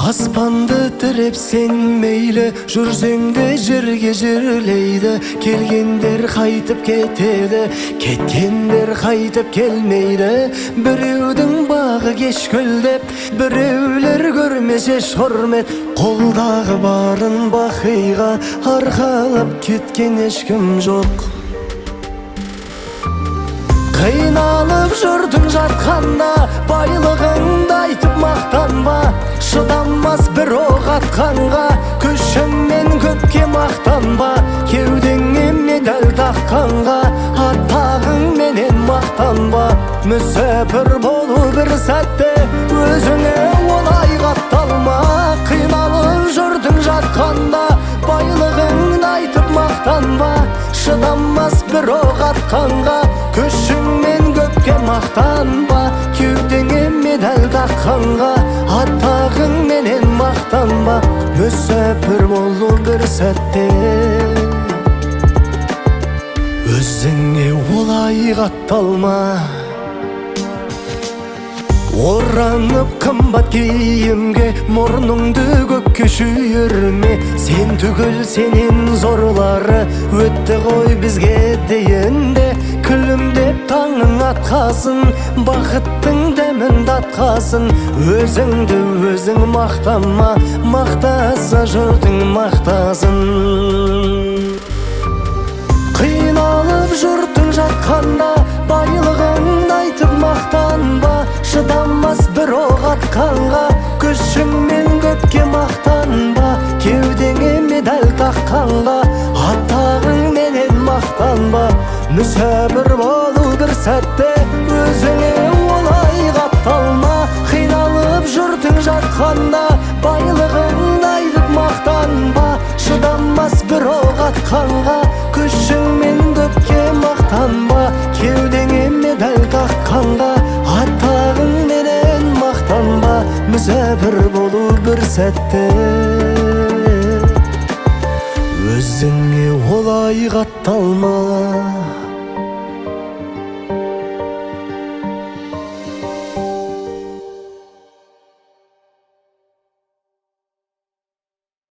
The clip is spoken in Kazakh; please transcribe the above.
Аспанды тіреп сен мейлі, жүрсең де жерге жерлейді. Келгендер қайтып кетеді, кеткендер қайтып келмейді. Біреудің бағы кеш гүлдеп, біреулер көрмес еш құрмет. Қолдағы барын бақиға арқалап кеткен ешкім жоқ. Қиналып жүрдің жатқанда, байлығыңды айтып мақтанба. Шыдамас бір оқ атқанға, күшіңмен көпке мақтанба. Кеудеңе медаль таққанға, атағыңменен мақтанба. Мүсәпір болу бір сәтте, өзіңе олай қатталма. Қиналып жүрдің жатқанда, байлығыңды айтып мақтанба. Шыдамас бір оқ атқанға, күшіңмен көпке мақтанба. Кеудеңе медаль таққанға, атағыңменен мақтанба. Мүсәпір болу бір сәтте, өзіңе олай қатталма. Оранып қымбат киімге, мұрныңды көкке шүйірме. Сен түгіл, сенен зорлары өтті ғой бізге дейін де. Күлімдеп таңың атқасын, бақыттың дәмін татқасын. Өзіңді өзің мақтама, мақтаса жұртың мақтасын. Қиналып жұртың жатқанда, байлығыңды айтып мақтанба. Шыдамас бір оқ атқанға, күшіңмен көпке мақтанба. Кеудеңе медаль таққанға, атағыңменен мақтанба. Мүсәпір болу бір сәтте, өзіңе олай қатталма. Қиналып жұртың жатқанда, байлығыңды айтып мақтанба. Шыдамас бір оқ атқанға, күшіңмен көпке мақтанба. Кеудеңе медаль таққанға, атағыңменен мақтанба. Мүсәпір болу бір сәтте, өзіңе олай қатталма.